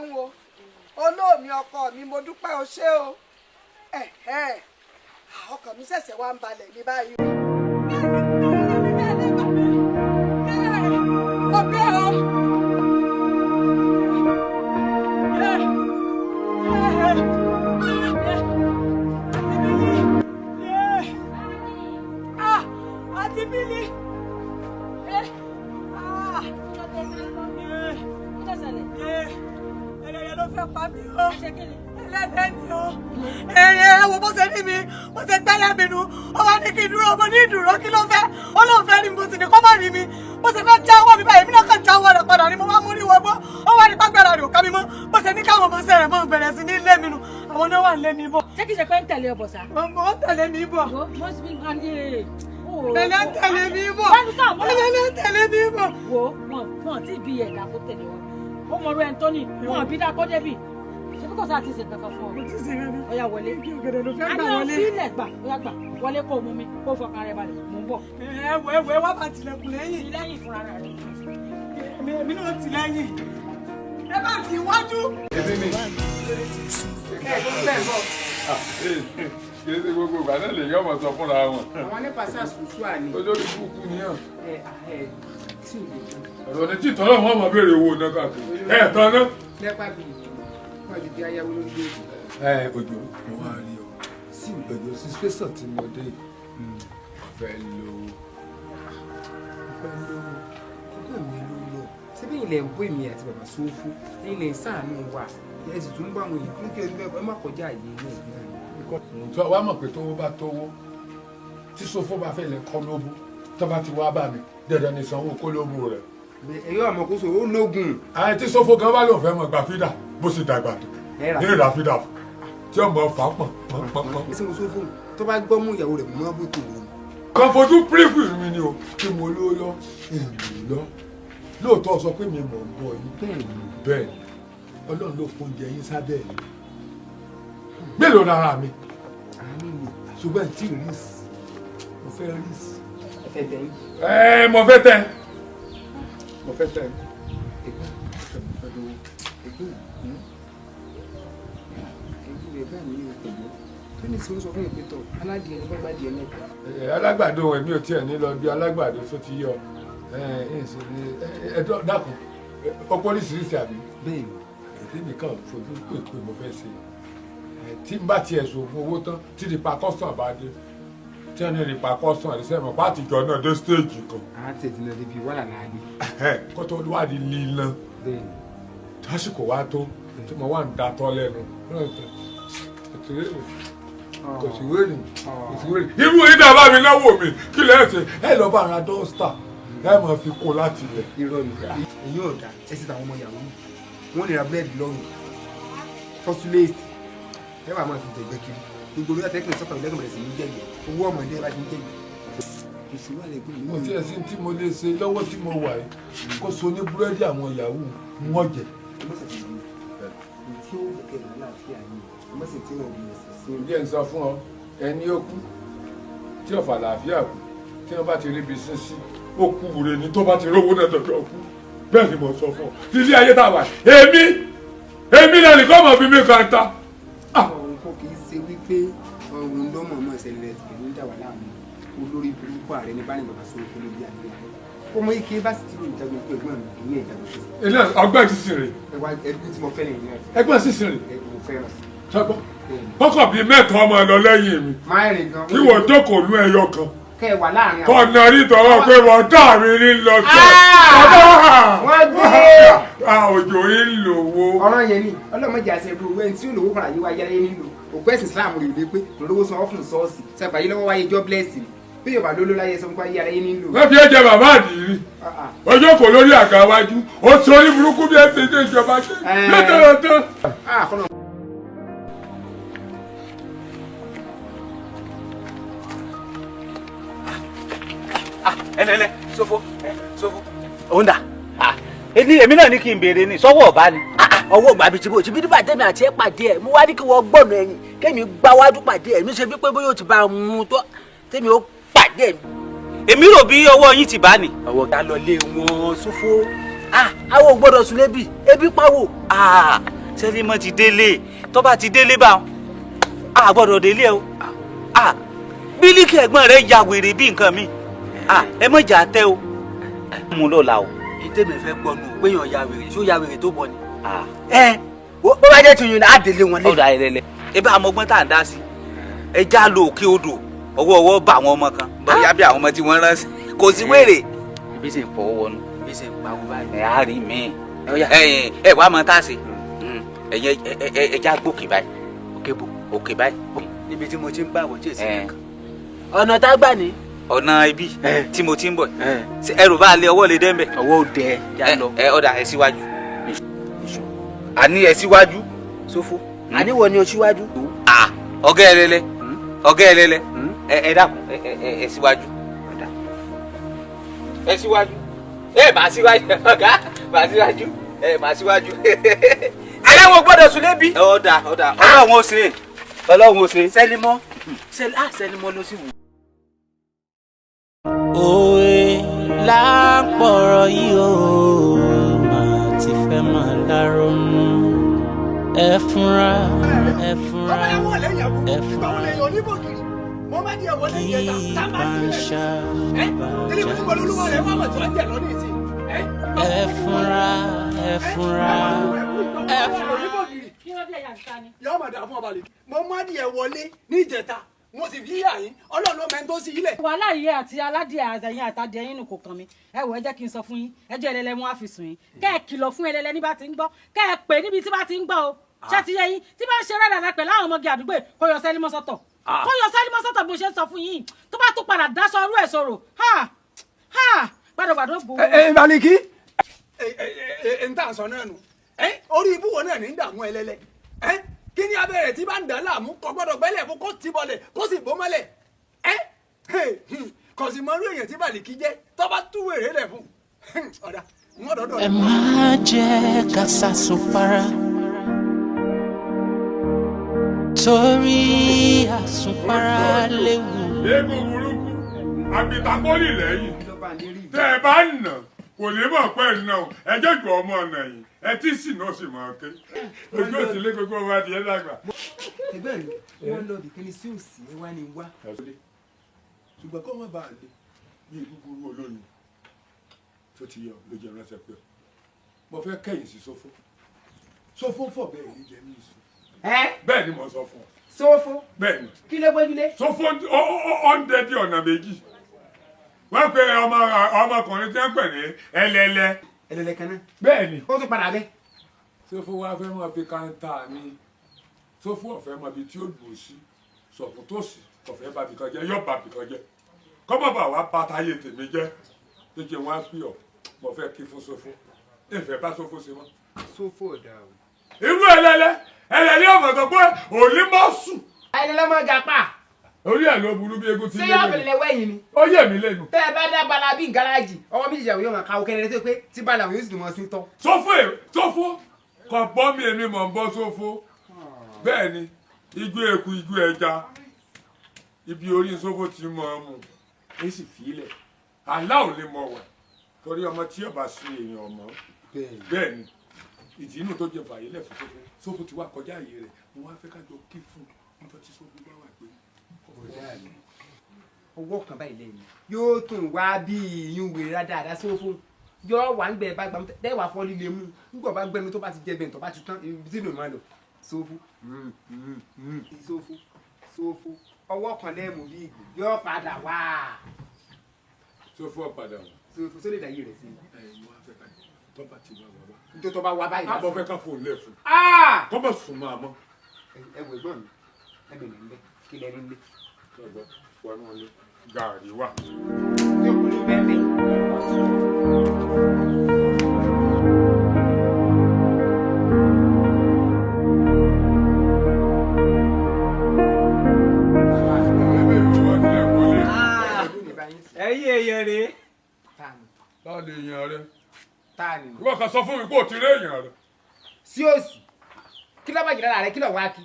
ṣeun o, olóòmí ọkọ mi, mo dúpẹ́, o ṣé o. Ẹ̀hẹ́, ọkàn mi ṣẹ̀ṣẹ̀ wá ń balẹ̀ ní báyìí. Ọbẹ̀ o. Àti Bílí. Ẹlẹ́dẹ̀ ló fẹ́ pa mí o. Ẹlẹ́dẹ̀ ni o. Ẹ̀rẹ̀ ẹ wo bó ṣe rí mi, bó ṣe gbẹ́yà mi nu. Ó wá ní kí n dúró, mo ní ìdúró, kí ló fẹ́? Ó lóun fẹ́ rí mi, mo sì ní kó má rí mi. Bó ṣe fẹ́ jáwọ́ mi báyìí, èmi náà kàn jáwọ́ rẹ̀ padà ni mo wá mú rí wọgbó. Ó wá ní pàgbẹ́ra rẹ̀ ò ká mi mọ́. Bó ṣe ní káwọn ọmọ ṣe rẹ̀ mọ́ bẹ̀rẹ̀ sí ní lé mi nu. Àwọn náà wà ń lé mi bọ̀. Ṣé kìí ṣe pé ń tẹ̀lé ọ bọ̀ sá? Mo ń tẹ̀lé mi bọ̀. Ẹlẹ́ ń tẹ̀lé mi bọ̀. Ẹlẹ́ ń tẹ̀lé mi bọ̀. Wo wọn tí bí ẹ̀dá kó tẹ̀lé wọn. Ó mọ ọ̀rọ̀ Anthony, wọn bí dákọ́ débì. Ṣé bí kò sáà ti ṣe kankan fún ọ? Mo ti ṣe rẹ̀. Ọya wọlé. Kí ọ̀gẹ̀dẹ̀ ló fẹ́ gbà Àní wọlé. ọ̀ sílẹ̀ gbà, ọya gbà. Wọlé kó mú mi, kó fọkàn rẹ balẹ̀, mò ń bọ̀. Ẹ wọ ẹ wọ ẹ wá bá tilẹ̀kùn lẹ́yìn. Ti lẹ́yìn fúnra rẹ̀. Èmi náà ti lẹ́yìn. Ẹ bá ti wájú. Èmi ni. Ẹ tó bẹ́ẹ̀ bọ̀. Kì í ṣe gbogbo ìgbà náà lè yọ ọmọ sọ fúnra wọn. Àwọn nípa sàṣùṣù àní. Olórí kúkú nìyàn. Ẹ ẹ tí ò lè jẹun. Ọ̀rọ̀ ni tí ìtọ́lọ́ wọn mọ̀ béèrè owó náà káàkiri. Ẹ tán ná. Lẹ́pà bíi wọ́n ti di ayáwó lórí èdè. Ẹ òjò, mo wá rí ọ. Sí òjò, sísẹ́sàn tí mo dé yìí. Mo fẹ́ lówó. Mo fẹ́ lówó. Ọgbọ́n mi ló lọ. Síbí ilẹ̀ ń bó èmi àti bàbá Sófó, ilẹ̀ ń ṣàánú wa. Ẹ sì tún bá àwọn èèyàn kí ẹ má kọjá àyè ilé ẹ̀gbọ́n mi. Tó wá mọ̀ pé tówó bá tówó, tí Sófó bá fẹ́ lè kọ́ lóbú, tó bá ti wá bá mi, dandan ni sanwó kó lóbú rẹ̀. Ẹ̀yọ́ àmọ́ kó so ó lógun. Àyè tí Sófó gan bá lóun fẹ́ mọ̀ gbà fídà bó sì dàgbà tó ní ìrà fídà tí ọmọ fà pọ̀n pọ̀n pọ̀n pọ̀n. Ṣé mo Sófó tó bá gbọ́ mú ìyàwó rẹ̀ mọ́ bó tó wù. Kan fojú pírífù mi ni o, kí mo ló lọ ìlú lọ. Lóòótọ́ sọ pé mi mọ̀ ń bọ̀ yín. Bẹ́ẹ̀ ni, Ọlọ́run ló fún oúnjẹ yín sábẹ́ mi. Mélòó lára mi? Ṣùgbọ́n tí rísì, mo fẹ́ rísì. Ẹ fẹ́ tẹ̀ yín. Ẹ mo fẹ́ tẹ̀. Mo fẹ́ tẹ̀. Mo fẹ́ lówó. Ẹ̀gbọ́n rẹ̀ báyìí ní ìpẹ̀lú. Tó ní ìsinmi sọ fún ìpẹ́tọ̀, aládìẹ ní bá díẹ̀ mẹ́ta. Alágbàdo èmi ò tiẹ̀ ní lọ bí alágbàdo tó ti yọ. Ẹ dákun, ọ̀pọ̀ oríṣiríṣi àbí? Bẹ́ẹ̀ni. Èdè mi kàn fojú pè pé mo fẹ́ ṣe. Tí n bá tiẹ̀ sògùn owó tán, tí rìpakọ́sàn bá dé, tí wọ́n ní rìpakọ́sàn àti sẹ́mi pàtìjọ náà dé stéèjì kan. A ti tẹ̀sí náà débi wàhálà láàyè. Kó tó wá di lílan. Bẹ́ẹ̀ni. Tásìkò wá tó tí mo wà ń datọ́ lẹ́nu. Kò sí wéèrè, kò sí wéèrè. Irú yìí dàbá mi lọ́wọ́ mi, kí lẹ́ẹ̀ ṣe? Ẹ lọ bá ara dọ́stà, ẹ máa fi kó láti ilẹ̀. Irọ́ ni, èyí ò dá, ẹ sì tàwọn ọmọ yahoo. Wọ́n lè ra búrẹ́dì lọ́rùn. Fọ́súlẹ́ẹ̀sì. Ẹ wà máa fi jẹ̀gbẹ́ kiri. Gbogbo orí àtẹ́kùn sọ́kàn ìlẹ́kùn bẹ̀rẹ̀ sí ní jẹ̀gbẹ́. Owó ọmọdé bá ti ń jẹ̀gbẹ́. Kò sí wà lẹ́gbẹ̀ẹ́ mi. Mo ti ẹ̀ sí tí mo lè ṣe lọ́wọ́ tí mo wà yìí. Kó so ní búrẹ́dì àwọn yahoo wọ́n jẹ. Ẹ má sì ti di tí ó kẹ̀kẹ́ rẹ̀ láàfin àyè. Ẹ má sì ti rọ̀ bí ẹsẹ̀ sí. Ǹjẹ́ ń sọ fún ọ, ẹni ó kú tí ọ̀fà làáfíà kú tí wọ́n bá ti ríbi sín sí ó kú wúre ní tó bá ti rówó náà dọ̀dọ̀ kú. Bẹ́ẹ̀ ni mo sọ fún ọ. Ilé ayé tá a wà, èmi náà nìkan mọ̀ fi mí kan ta. Ọ̀hún kò kì í ṣe wípé ọ̀hún ló mọ̀ mọ̀ ṣẹlẹ̀ pẹ̀lú ń dà wà láàmú. Olórí burúkú ààrẹ ní báni bàbá Sófó lórí àgbẹ̀. Ọmọ ike bá sì ti rò ìjagun pé ẹ̀gbọ́n mi ìyẹn ìjagun tó sì. Ilé ọgbẹ́ sísìn rè. Ẹwà ẹbí tí mo fẹ́ lè yẹn. Ẹgbẹ́ sísìn rè. Ẹ mo fẹ́ràn sí. Ṣọgbọ́n kọ́kọ́ bíi mẹ́ta ọmọ ẹ lọ lẹ́yìn mi. Máa rìn gan. Kí wọ́n jókòó lú ẹyọ kan. Kẹ́ ẹ wà láàrin àwọn. Kọ̀nà rí tọwọ́ pé wọ́n dá mi ní lọ sí. Wọ́n gbé. Òjò yìí ń lòwó. Ọ̀rọ̀ yẹn ni ọlọ́mọdé àti ẹ̀rú owó ẹni tí ó lówó kan àyè wáyé ayé nílò. Òkú ẹ̀sìn Islam rè lé pé lówó san ọ́fún sọ́ọ̀sì. Sẹ́gbà yìí lọ́wọ́ wáyé jobless ni. Bí Yorùbá ló ló láyé sọ fún ayé aráyé nílò. Wọ́n fi ẹ̀jẹ̀ bàbá àdìrí. Ọjọ́ kò lórí àga wájú. Ó sọ orí burúkú bí ẹ ṣe dé ìjọba ṣe. Lọ́tọ̀ọ̀tọ̀. Ẹlẹlẹ Sófó Sófó. Òun dà èmi náà ní kí n béèrè ni sọ́wọ́ ọba ni. Ọwọ́ ìgbà bíi tìbò tìbí nígbà tẹ́mi àti ẹ̀ pàdé ẹ̀ mo wá ní kí wọ́n gbọ́nà ẹ̀yìn kémi gbá wájú pàdé ẹ̀ mi ṣe bí pé bóyá o ti bá a mú tó tẹ́mi ó pàdé mi. Èmi rò bí ọwọ́ yín ti bá ni. Ọwọ́ ká lọ lé wọn Sófó Àwọn ò gbọ́dọ̀ sùn lébi ebi pawò. Sẹ́límọ́ ti délé tó bá ti délé bá a gbọ́dọ̀ délé o. Bílíkì ẹ̀gbọ́n rẹ̀ ya wèrè bí nǹkan mi ẹ mọ̀ jà tẹ́ o. Mú lọ́la o. Ìtẹ̀mẹ̀ fẹ́ gbọ́ nù pé yàn ya wèrè ṣó ya wèrè tó bọ̀ ni. Bó bá jẹ́ tìyún á délé wọn lé. Ọ̀dà ẹ̀rẹ̀lẹ̀ ẹ bá àmọ́gbọ́n tá à ń dá sí ẹ já lo òkè odò ọwọ́ ọwọ́ bá àwọn ọmọ kan bóyá bí àwọn ọmọ tí wọ́n rán sí kò sí wèrè. Ibi sì ń fọwọ́ wọnú. Ibi sì ń pawó báyìí. Ẹ á rí mi ẹ wàá mọ tá a ṣe ẹ̀yin ẹ já gbòkè báyìí. Òkè bò. Òkè báyìí. Níbi tí mo ti ń bá àwọn tí ò sí kankan. Ọ̀nà tá a gbà ní. Ọ̀nà ibi tí mo ti ń bọ̀ ẹrù bá lé ọwọ́ lè dé mbẹ̀. Ọwọ́ ò dẹ já lọ. Ẹ ọ̀dà ẹ síwájú. Àní ẹ síwájú. Sófo àníwọ̀ ni o síwájú. Ọ̀gá ẹlẹ́lẹ́ ọ̀gá ẹlẹ́lẹ́ ẹ dákun ẹ síwájú. Ẹ síwájú ẹ bá síwájú ọ̀gá bá síwájú ẹ bá síwájú. Aláwọ̀ gbọ́dọ̀ sùn lébi. Ọ̀dà ọ̀dà Ọlọ́run ó ṣe Ọlọ́run ó ṣe. Sẹ́límọ́ Sẹ́límọ́ ló sì wù. Òwe lápọ̀rọ̀ yìí ó máa ti fẹ́ máa láronú. Ẹ fúnra ẹ fúnra ẹ fúnra kí bàṣà bàjá sí. Ẹ fúnra ẹ fúnra ẹ fúnra. Yóò máa dà fún ọba lè. Mo má díẹ̀ wọlé ní ìjẹta mo sì fi yà yín Ọlọ́run ló mẹ́ni tó sí ilẹ̀. Wàhálà yìí àti aládìẹ àtẹ̀yìn àtàdìẹ yín nù kò kàn mí. Ẹ wò ẹ jẹ́ kí n sọ fún yín ẹjọ́ ẹlẹ́lẹ́ mú àfisùn yín kẹ́ ẹ kìlọ̀ fún ẹlẹ́lẹ́ ní bá ti ń gbọ́ kẹ́ ẹ pè níbi tí bá ti ń gbọ́ o. Ṣé ti yé yín tí bá ń ṣe rẹ́rẹ́ pẹ̀lú àwọn ọmọge àdúgbò kó yọ Sẹ́límọ́ sọ́tọ̀ kó yọ Sẹ́límọ́ sọ́tọ̀ bó ṣe ń sọ fún yín tó bá tún padà dáṣọ ọrú ẹ̀ sọ̀rọ̀ ha ha gbàdọ̀gbàdọ̀ bò. Ẹ Baliki ẹ n tà sọ náà nù orí ibú wo náà ní dààmú ẹlẹ́lẹ́ kí ni abẹ́rẹ́ tí bá ń dà láàmú kò gbọ́dọ̀ gbẹ́lẹ̀ fún kó ti bọlẹ̀ kó sì bó mọ́lẹ̀ kò sì mọ irú èèyàn tí Bàlíkì jẹ́ tó bá tú wèrè lẹ̀ fún ọ̀dà wọ́n dọ́dọ̀. Ẹ má jẹ́ ká sàsùnpara torí àsùnpara léwu. Eégún burúkú àbítakólì lẹ́yìn tẹ́ ẹ bá nà kò ní mọ̀ pé nà ó ẹjọ́ ìgbà ọmọ ọ̀nà yìí ẹ tí sì náà sì máa ké ojú òsì lé gbogbo ọmọ adìyẹ dàgbà. Ẹgbẹ́ mi wọ́n lọ bìkan ní sí òsì ẹ wá ní wá. Ṣùgbọ́n kọ́ mọ́ bá a lé ní ìgúgúrú olóyin tó ti yọ ló jẹ ránṣẹ́ pé mo fẹ́ kẹ́yìn sí Sófó. Sófó fọ̀ bẹ́ẹ̀ ní jẹ ní ìṣù. Bẹ́ẹ̀ ni mo sọ fún ọ. Sófó. Bẹ́ẹ̀ ni. Kí ló gbójúlé. Sófó ó ń dẹ́dí ọ̀nà méjì. Wọ́n pe ọmọkùnrin tí wọ́n pè ní ẹlẹ́lẹ́. Ẹlẹ́lẹ́ kan náà. Bẹ́ẹ̀ ni. Ó tún padà bẹ́ẹ̀. Sófó wá fẹ́ máa fi káńtà mi. Sófó ọ̀fẹ́ máa bi tí ó dùn sí. Sọ̀fún tó sì ọ̀fẹ́ bá bìkan jẹ́ yóò bá bìkan jẹ́. Kọ́mọ̀bà wa bá táyé tèmi jẹ́. Tó jẹ́ wọ́n á pè ọ́ mo fẹ́ kí fún Sófó. Ìfẹ́ bá Sófó ṣe mọ́. Sófó ọ̀dà o. Irú ẹlẹ́lẹ́ ẹlẹ́lẹ́ ọmọ sọ pé òní mọ́ sùn. Ẹlẹ́lẹ́ mọ́ gapá. Orí ẹ̀ ló burú bí egun ti lé lẹ́nu. Ṣé yóò fẹlẹ̀ wẹ̀yìn ni. Ó yẹ̀ mí lẹ́nu. Tẹ́ ẹ bá dá bala bí gáràjì ọwọ́ méjèèjì àwọn yóò máa ka òkèrè tó pé tí bala àwọn yóò sì tún mọ́ sí tọ́. Sófó Sófó kò bọ́ mi èmi mọ̀ ń bọ́ Sófó. Bẹ́ẹ̀ ni igbó eku igbó ẹja ibi orí Sófó ti mọ̀ ọ́ mu èyí sì fi ilẹ̀ àlá ò lè mọ̀ wà torí ọmọ tí ọba sí èèyàn ọmọ. Bẹ́ẹ̀ ni ìdí inú tó jẹ fàyè lẹ̀ fún Sófó. Sófó ti wá kọjá àyè rẹ̀ mo wá fẹ́ ká jọ kí fún un nítorí tí Sófó bá wà pé ọ̀dà mi ọwọ́ kan báyìí lẹ́yìn yóò tún wá bí ìyún wèrè dáadáa Sófó yóò wà ń gbẹ bá gbàmú tẹ́wà fọ́ líle mú nígbà bá gbẹnu tó bá ti jẹ bẹ́ẹ̀ tó bá ti tán ibi tí nù máa lọ Sófó Sófó Sófó ọwọ́ kan lẹ́mú bí ìgbò yóò padà wá. Sófó padà wá. Sófó sólè dàyé rẹ̀ sí. Ẹ mo wá fẹ́ ká tó bá ti wá wá wá. Nítorí tó bá wá báyìí. Àbọ̀ fẹ́ ká fóun lẹ̀ fún. Kọ́ bọ̀ sùn máa mọ́. Ẹ wò ẹ̀gbọ́n mi ẹ bẹ̀rẹ̀ ń bẹ́ kí lẹ́nu ń lé. Wọnú ilé gàrí wà. Ẹ̀yin èèyàn rèé. Ta lè èèyàn rẹ? Ta ni? Ìwọ kan sọ fún mi pé o ti rí èèyàn rẹ. Sí òsì, kí ló bá jìnnà rẹ kí ló wá kí?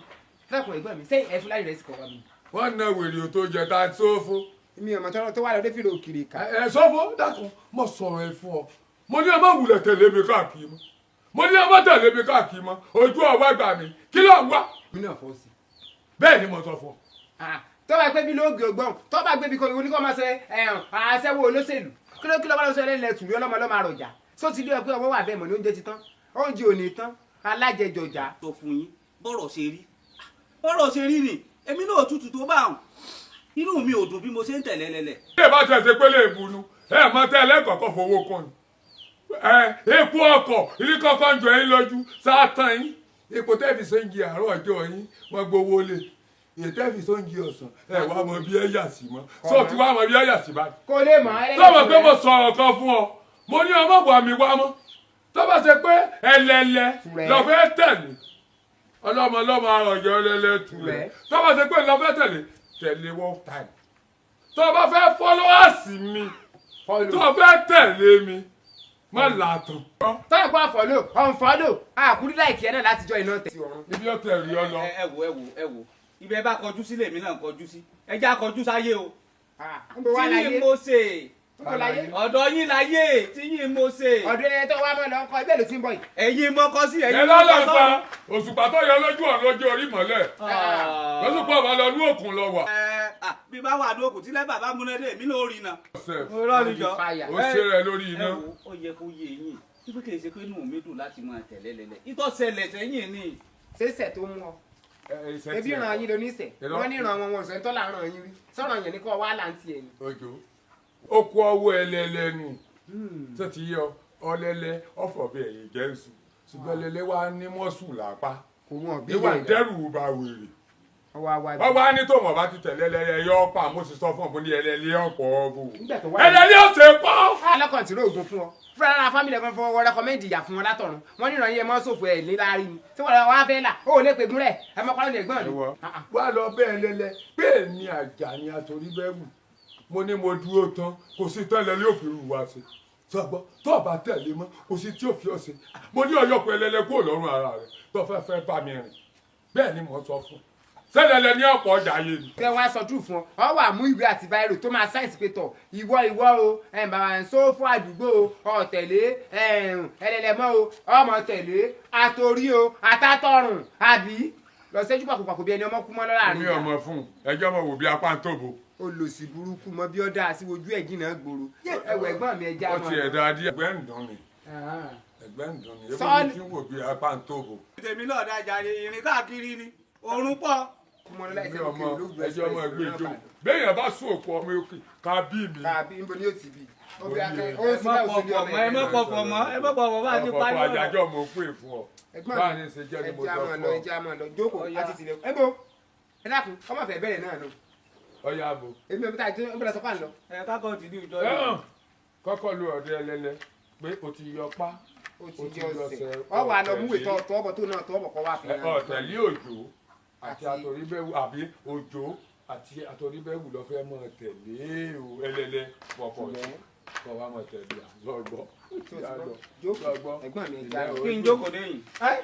Fẹ́kùn ẹ̀gbọ́n mi, sẹ́yìn ẹ̀fún láì rẹ̀ sì kọ̀ wá mi. Wọ́n na wèrè tó jẹ ta Sófó. Mi ò mọ̀ tọ́rọ tó wà lọ́dẹ́ fìlò òkìrì ká. Ẹ Sófó dákun, mo sọ̀rọ̀ ẹ fún ọ. Mo ní ẹ má wulẹ̀ tẹ̀lé mi káàkiri mọ́. Mo ní ẹ má tẹ̀lé mi káàkiri mọ́. Ojú ọ̀wá gbà mí. Kí ló ń wá? Mi náà fọ́ sí. Bẹ́ẹ̀ ni mo sọ fún ọ. Tó bá gbé bí lóògì ọgbọ́n, tó bá gbé bí kò ní kó máa ṣe aṣẹ́wó olóṣèlú. Kí ló bá lọ sọ ẹlẹ́lẹ̀ tùrí ọlọ́mọ ọlọ́mọ àròjà. Só ti lé ọ pé ọwọ́ wà bẹ́ẹ̀ mọ̀ ní oúnjẹ ti tán. Oúnjẹ ò ní tán, alájẹjọjà. Sọ fún yín, bọ́rọ̀ ṣe rí. Bọ́rọ̀ ṣe rí ni, èmi náà tutù tó bá àwọn. Inú mi ò dùn bí mo ṣe ń tẹ̀lé lẹ́lẹ̀. Bí ẹ bá tẹ̀ ṣe pé lè bunu, ẹ mọ tẹ́ ẹlẹ́kọ̀ọ́kọ́ fowó kan ni. Epo ọkọ̀ ilé kọ́kọ́ ń jọ yín lójú sátán yín. Epo tẹ́ fi sóúnjẹ àárọ̀ ọjọ́ yín, wọ́n gbowó lé. Èyí tẹ́ fi sóúnjẹ ọ̀sán, ẹ wá mọ bí ẹ yà sí mọ́. Sọ ti wá mọ bí ẹ yà sí báyìí. Kò lè mọ̀ ẹ́. Sọ ma pé mo sọ̀rọ̀ kan fún ọ, mo ní ọmọ bọ̀ mi wá mọ́. Tó bá ṣe pé ẹlẹ́lẹ́ lọ fẹ́ tẹ̀lé. Ọlọ́mọ ọlọ́mọ àròjọ ẹlẹ́lẹ́ tù rẹ̀. Tó bá ṣe pé lọ fẹ́ tẹ̀lé, tẹ̀lé one time. Tó bá fẹ́ followers mi, tó fẹ́ tẹ̀lé mi, má làtàn. Tọ́yọ̀ kó àfọ̀lò, ọ̀nfọ̀lò, àkúrí láìkí ẹ náà láti jọ iná tẹ̀. Ibi ọ̀tẹ̀ rí ọ lọ. Ẹ wo ẹ wo ẹ wo, ibẹ̀ bá kọjú sílé mi náà kọjú sí. Ẹ já kọjú sáyé o. Tí yín mo ṣe. Ọ̀dọ̀ yín láyé tí yín mo ṣe. Ọ̀dọ̀ ẹ tó wá mọ́ lọ ń kọ ibẹ̀ ló ti ń bọ̀ yìí. Ẹ̀yin mo kọ sí ẹ̀yin Ẹ mo kọ lọ́lọ́ pa sọ́run. òṣùpá tó yọ lójú ọ̀run lójú orí mọ́lẹ̀. Lọ́sùpá ọba lọ ní òkun lọ wà. Bí bá wà ní òkun tí lẹ́bàá bá múná dé èmi ló rí iná. Mo rọ́ ni jọ. Ó ṣe rẹ lórí iná. Ẹ wo, ó yẹ kó yé yín. Ibi kìí ṣe pé inú mi dùn láti máa tẹ̀lé lẹ́lẹ̀. Ìtọ́ ṣẹlẹ̀ sẹ́yìn ni. Ṣéṣẹ̀ tó mú ọ. Ebi ràn yín lóníṣẹ̀. Wọ́n ní ìran wọn wọn sọ tọ́lá ràn yín rí. Sọ̀rọ̀ yẹn ni kò wá láǹtì ẹ̀ ni. Ojo. Ó kó ọwọ́ ẹlẹ́lẹ́ nù. Tó ti yọ ọlẹ́lẹ́ ọ̀fọ̀ bí ẹ̀yìn jẹ́ nsù. Ṣùgbọ́n ẹlẹ́lẹ́ wa ní mọ́sù lápá. Kò wọ́n bí Ìwà dẹ́rù ba wèrè. Wọ́n wá ní tòun ọba ti tẹ̀lé ẹlẹ́lẹ́ yọ ọ́ pa mo sì sọ fún ọ mo ní ẹlẹ́lẹ́ ọ̀pọ̀ ọ̀bù. Nígbà tó wá Ẹlẹ́lẹ́ ọ̀sẹ̀ pọ̀. Alákàn tí róògùn fún ọ. Fúnra ara fámìlì kan fọwọ́ rẹ́kọ́mẹ́ndì ìyà fún wọn látọ̀run. Wọ́n ní ìrànyẹ́ yẹn mọ́ sòfò ẹ̀ lé láàrin ni. Tí wọ́n wá fẹ́ là, ó lè pè gúnrẹ̀. Ẹ mọ́ pálọ̀ ní ẹ̀gbọ́n mi. Wá lọ bẹ́ẹ̀ lẹ́lẹ́ pé èmi àjà ni àtòrí bẹ́ẹ̀ wù. Mo ní mo dúró tán, kò sí tẹ́lẹ̀ ní òfin rù wá sí. Sọgbọ́n tó o bá tẹ̀lé mọ́, kò sí tí ò fi ọ́ sí. Mo ní ọyọ́kọ̀ ẹlẹ́lẹ́ kúrò lọ́rùn ara rẹ̀ tó fẹ́ fẹ́ bá mi rìn. Bẹ́ẹ̀ ni mo sọ fún. Sẹ́lẹ̀lẹ̀ ní ọ̀pọ̀ ọjà ayé ni. Fẹ́ wá sọ true fún ọ, ọ wà mú ìwé àti báírò tó máa sáìsì pé tọ̀ ìwọ ìwọ o, bàbá ń sọ fún àdúgbò o, ọ tẹ̀lé ẹlẹ́lẹ́mọ́ o, ọmọ tẹ̀lé àtòrí o, àtàtọ̀rùn àbí lọ sẹ́jú pàkópàkó bí ẹni ọmọ kú mọ́ lọ́la Èmi rìn. ọmọ fún un, ẹjọ́ mọ̀ wò bí apá ń tóbo. Olòṣì burúkú mọ bí ó dáa sí ojú ẹ̀ jìnnà gbòòrò. Ẹwọ ẹ̀gbọ́n mi ẹja Ó mọ́. ti ẹ̀dá díẹ̀. Ẹgbẹ́ ń dùn mí. Ẹgbẹ́ ń dùn mí. Ebi Sọ́ọ́lì. mi ti ń wò bí apá ń tóbo. Tèmi náà dájà ìrìn káàkiri ni, òórùn pọ̀. Èmi ọmọ ẹjọ́ ọmọ ẹgbẹ́ ìjọ. Béèyàn bá sún òkú ọmọ òkè ká bí mi. Ká bí níbo ni yóò ti bí? Ẹ má pọ̀fọ̀ mọ́, ẹ má pọ̀fọ̀ mọ́, ẹ má pọ̀fọ̀ bá a ti parí Ọ̀pọ̀ ọ̀rọ̀. àjàjọ́ mo pè fún ọ. Ẹ̀gbọ́n Báà mi, ní ṣe jẹ́ ni mo ẹja sọ máa fún lọ, ọ. ẹja máa lọ, jókòó àti tilẹ̀. Ẹ bo, ẹ dákun, ọmọ fẹ́ bẹ̀rẹ̀ náà lọ. Ọya bo. Èmi ò bí táyà ń bẹ̀rẹ̀ sọ fún àlọ́. Ẹ kákọ́ ti ní ìjọ Ẹ̀hàn, kọ́kọ́ lu ọ̀dẹ ẹlẹ́lẹ́ pé o ti yọ pa. O ti yọ ọsẹ̀. Ọ wà lọ múwèé tọ́ tọ́ bọ̀ tó náà tọ́ bọ̀ kọ́ wá fi hàn. Ọ̀tẹ̀lé òjò àti àtòríbẹ̀wò àbí òjò àti àtòríbẹ̀wò lọ fẹ́ mọ̀ tẹ̀lé o ẹlẹ́lẹ́ pọ̀pọ̀ kọ́ wa mọ̀ tẹ̀lé àlọ́gbọ́. Jókòó, ẹ̀gbọ́n mi ẹja lọ. Kí n jókòó dé yìí. Ẹ́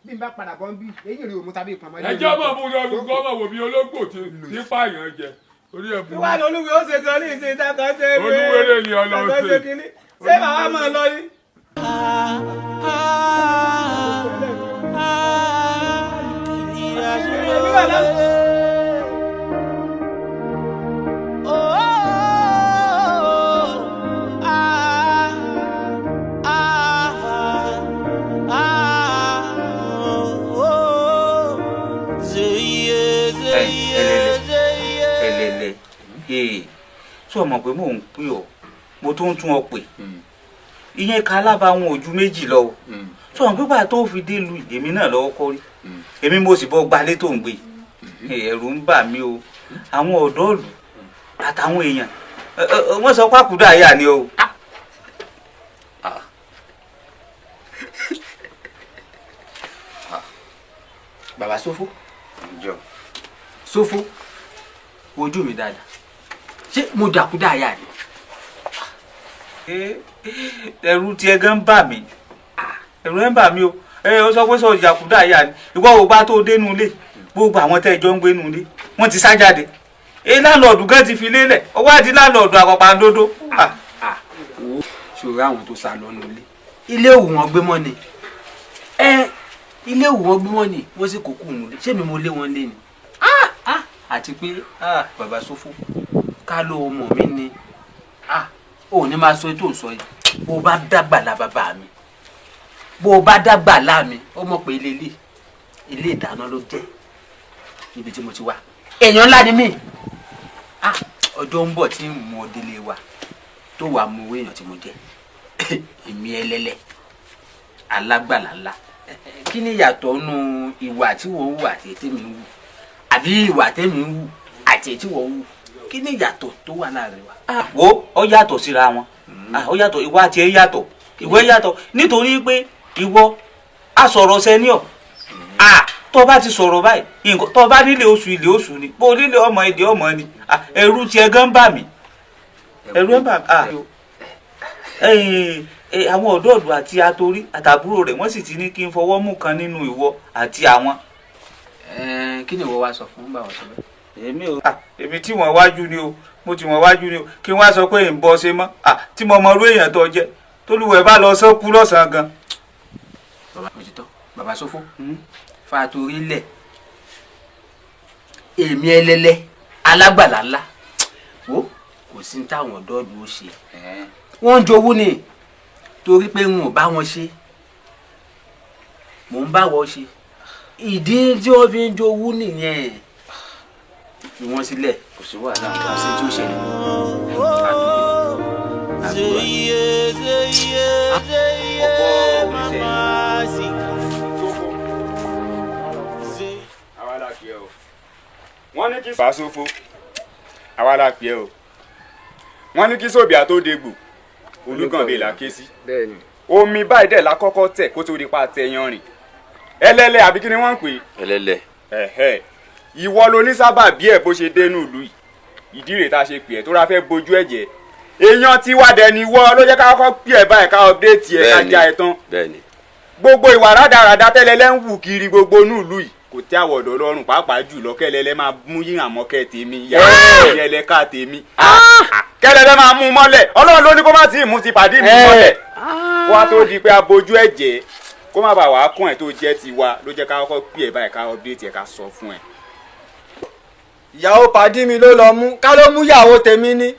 bí n bá padà bọ́ ń bí, eyín rí òmu tàbí ìpamọ́. Ẹjọ́ mọ̀ mú lọ gbọ́ mọ̀ wò bí ológbò tí pààyàn jẹ. Orí ẹ̀ Kí burú. wàá lolúwe ó ṣe gan ní ìṣe ìtàkà ṣe é. Olúwere ni Ọlọ́run Ṣe ṣe. kínní. Ṣé bàbá máa lọ ní? Ẹlẹ́lẹ́ ee sọ mọ̀ pé mò ń pè ọ́, mo tó ń tún ọ pè. Ìyẹn ká alábàáwọn ojú méjì lọ o. Sọ wọn pípa tó fi dé lu èmi náà lọ́wọ́ kọ́ rí. Èmi mo sì bọ́ gbalé tó ń gbé. Ẹ̀rù ń bà mí o. Àwọn ọ̀dọ́ ìlú àtàwọn èèyàn wọ́n sọ pákúdà àyà ni o. Bàbá Sófó. Sófó, wojú mi dáadáa. Ṣé mo dàkúdà àyà ni? Ẹ̀rù tiẹ̀ gan ń bà mí. Ẹ̀rù ẹ̀ ń bà mí o. Ó sọ pé sọ ìjàkúdà àyà ni. Ìwọ ò bá tó dénú ilé. Gbogbo àwọn tẹ́ ẹ jọ ń gbénú ilé. Wọ́n ti sá jáde. Láńlọ́ọ̀dù gan ti fi lélẹ̀. Ọwọ́ àti láńlọ́ọ̀dù àpàpàǹdodo. Ṣòro àwọn tó sá lọ nulẹ̀ ilé òwú wọn gbé mọ́ ni ilé òwú wọn gbé mọ́ ni wọ́n sì kókó nulẹ̀ ṣé mi mo lé wọn lé ni àti pé bàbá Sófò ká ló mọ̀ mí ni ò ní máa sọ ètò sọ yìí bó o bá dàgbà lá bàbá mi bó o bá dàgbà lá mi ó mọ̀ pé ilé ilé ìdáná ló jẹ́ níbi tí mo ti wá èèyàn ńlá ni mí ọjọ́ ń bọ̀ tí ń mú ọ délé wa tó wàá mú owó èèyàn tí mo jẹ́ èmi ẹlẹ́lẹ̀ alágbàlá ńlá kí ni ìyàtọ̀ nù ìwà tí wọ́n wù àti ètí mi ń wù àbí ìwà tẹ́mi ń wù àti ètí wọ́n wù kí ni ìyàtọ̀ tó wà láàrin wa. Wo ó yàtọ̀ síra wọn ó yàtọ̀ ìwà àti ẹ yàtọ̀ ìwọ yàtọ̀ nítorí pé ìwọ asọ̀rọ̀ sẹ́niọ̀ tó bá ti sọ̀rọ̀ báyìí nǹkan tó bá nílé oṣù ilé oṣù ni bó nílé ọmọ èdè ọmọ ni ẹ̀rù tiẹ̀ gan bà mí ẹ̀rù ẹ̀ bà mí. Àwọn ọ̀dọ́ ọ̀dọ́ àti atorí àtàbúrò rẹ̀ wọ́n sì ti ní kí n fọwọ́ mú kan nínú ìwọ àti àwọn. Kí ni ìwọ wá sọ fún báwọn sọ bẹ́ẹ̀. Èmi ò èmi tí wọ́n wájú ni o mo ti wọ́n wájú ni o kí wọ́n á sọ pé ń bọ́ ṣe mọ́ tí mo mọ irú èèyàn tó jẹ́ tólúwẹ̀ bá lọ sọ́kú lọ́sàn-án gan. Bàbá òtítọ́ bàbá Sófò fàtòrí lẹ̀ èmi ẹlẹ́lẹ́ alágbàlá ńlá wo kò sí táwọn ọ̀dọ́ ọ̀dọ́ ó ṣe wọ́n ń jowú ni torí pé n ò bá wọn ṣe mò ń bá wọn ṣe ìdí tí wọ́n fi ń jowú nìyẹn fi wọ́n sílẹ̀ kò sí wàhálà kò sí tí ó ṣẹlẹ̀. Wọ́n ní kí bàbá Sófò àwa la pè é o wọ́n ní kí Sòbíà tó dégbò Olúkànbí là ké sí omi báyìí dẹ̀ la kọ́kọ́ tẹ̀ kó tó di pa tẹ yanrìn ẹlẹ́lẹ́ àbí kí ni wọ́n ń pè é ẹlẹ́lẹ́ ẹ̀hẹ́ ìwọ ló ní sábà bí ẹ̀ bó ṣe dénú ìlú yìí ìdí rèé tá a ṣe pè ẹ́ tó ra fẹ́ bojú ẹ̀ jẹ́ èèyàn tí wà dẹ̀ ni wọ́ ló jẹ́ ká kọ́kọ́ pè ẹ́ báyìí ká update ẹ̀ ká já ẹ tán gbogbo ìwà rádaràda tẹ́lẹ̀lẹ́ ń wù kiri gbogbo inú ìlú yìí kò tẹ́ àwọ̀dọ̀ lọ́rùn pàápàá jùlọ kẹ́lẹ́lẹ́ máa mú yíyan mọ́ kẹ́ tèmi yàrá ká tèmi kẹ́lẹ́lẹ́ máa mú mọ́lẹ̀ ọlọ́run ló ní kó má tí ì mú ti pàdé mi mọ́lẹ̀ kó wá tó di pé abojú ẹ̀ jẹ́ kó má bàa wàá kún ẹ̀ tó jẹ́ tiwa ló jẹ́ ká kọ́kọ́ pè ẹ̀ báyìí ká update ẹ̀ ká sọ fún ẹ. Ìyàwó pàdí mi ló lọ mú ká ló mú ìyàwó tèmi ní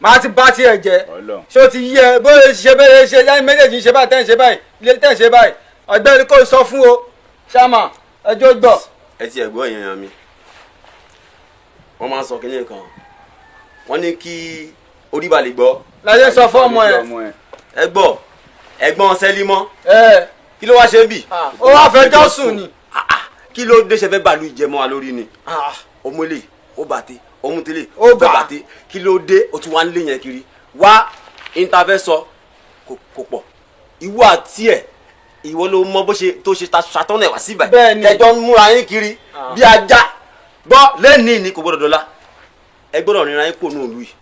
má ti bá tiẹ̀ jẹ́ ṣé o ti yí ẹ bóyá ṣe bóyá ṣe lẹ́yìn méjèèjì ṣe báyìí tẹ́ ń ṣe báyìí tẹ́ ń ṣe báyìí ọ̀gbẹ́ni kò sọ fún o ṣáàmà ẹjọ́ gbọ́. Ẹ ti ẹ̀gbọ́n èèyàn mi wọ́n máa ń sọ kínní kan wọ́n ní kí orí ba lè gbọ́. Láyé sọ fún ọmọ ẹ. Ẹ gbọ́ ẹ̀gbọ́n Sẹ́límọ́ kí ló wá ṣe ń bì. Ó wá fẹjọ́ sùn ni. Kí ló dé ṣe fẹ́ bàálù ìjẹmọ́ wa lórí ni omole ó bàtẹ omutele ó fẹ́ bàtẹ kí ló dé o tún wá ń lé yẹn kiri wá interfẹ́ sọ kò pọ̀ ìwọ àti ẹ̀ ìwọ ló mọ bó ṣe tó ṣe ṣàtọ́nà ẹ̀wà síbẹ̀ kẹjọ ń múra yín kiri bí ajá gbọ́ lẹ́nìí ni kò gbọ́dọ̀ dọ́là ẹ gbọ́dọ̀ ríra yín kò ní òlu yìí